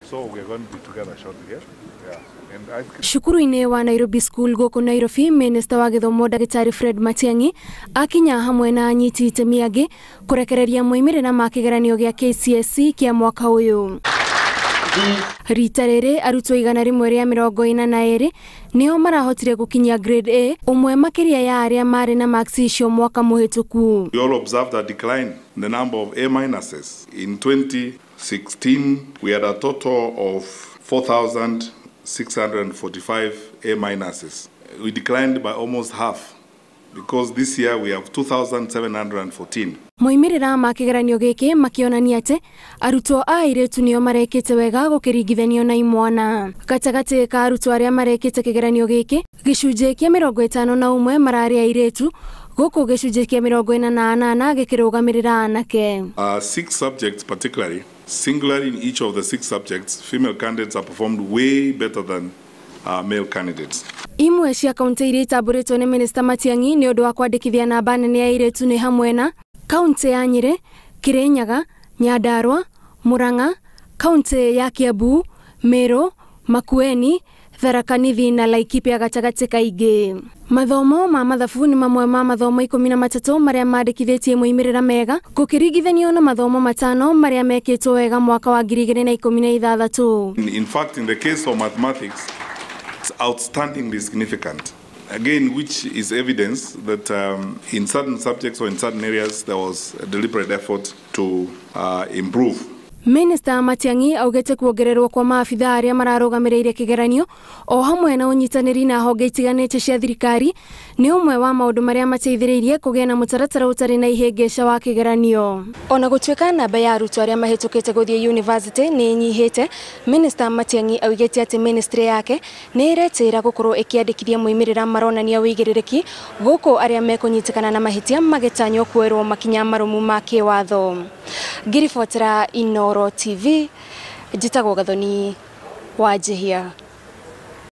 So we are going to be together shortly, yeah? Yeah. And I Cukuru-inĩ wa Nairobi School gũkũ Nairobi, Minista wa gĩthomo Ndagĩtarĩ Fred Matiang'i akinya hamwe na anyiti itemi angĩ kũrekereria moimĩrĩra ma kĩgeranio gĩa KCSE kĩa mwaka ũyũ. Rita rĩrĩ arutwo 142 nĩo marahotire gũkinyia grade A, ũmwe makĩria ya arĩa marĩ na marks icio mwaka mũhĩtũku. We all observed a decline in the number of A minuses. In 2016, we had a total of 4,645 A minuses. We declined by almost half because this year we have 2,714. Moimĩrĩra ma kĩgeranio gĩkĩ makĩonania atĩ arutwo a airĩtu nĩo marekĩte wega gũkĩringithanio na imwana. Gatagatĩ ka arutwo arĩa marekĩte kĩgeranio gĩkĩ, gĩcunjĩ kĩa 51 mararĩ airĩtu, gũkũ gĩcunjĩ kĩa 48 gĩkĩrũgamĩrĩra anake. Six subjects particularly, singularly in each of the 6 subjects, female candidates are performed way better than male candidates. Imwe cia kaunti iria itambũrĩtwo nĩ Minista Matiang'i nĩ ũndũ wa kwandĩkithia namba nene ya airĩtu nĩ hamwe na kaunti ya Nyĩrĩ, Kirinyaga, Nyandarua, Murang'a, kaunti ya Kiambu, Meru, Makueni, Tharaka Nithi na Laikipia gatagatĩ ka ingĩ. Mathomo ma mathabu nĩ mamwe ma mathomo 13 marĩa mandĩkithĩtie moimĩrĩra mega gũkĩringithanio na mathomo 5 marĩa mekĩtwo wega mwaka wa 2016. In fact, in the case of mathematics, it's outstandingly significant. Again, which is evidence that in certain subjects or in certain areas there was a deliberate effort to improve. Minister Matiang'i augĩte kuongererwo kwa maabitha arĩa mararũgamĩrĩire kĩgeranio o hamwe na ũnyitanĩri na honge itiganĩte cia thirikari nĩ ũmwe wa maũndũ marĩa mateithĩrĩirie kũgĩa na mũtaratara ũtarĩ na ihĩngĩca wa kĩgeranio. Ona gũtuĩka namba ya arutwo arĩa mahĩtũkĩte gũthiĩ university nĩ ĩnyihĩte, Minister Matiang'i augĩte atĩ ministry yake nĩ ĩretĩĩra gũkorwo ĩkĩandĩkithia moimĩrĩra maronania ũigĩrĩrĩki gũkũ arĩa mekũnyitĩkana na mahĩtia magĩtanywo kuoerwo makinya marũmu ma kĩwatho. Ngiribotera Inooro TV, njĩtagwo Gathoni Wanjihia.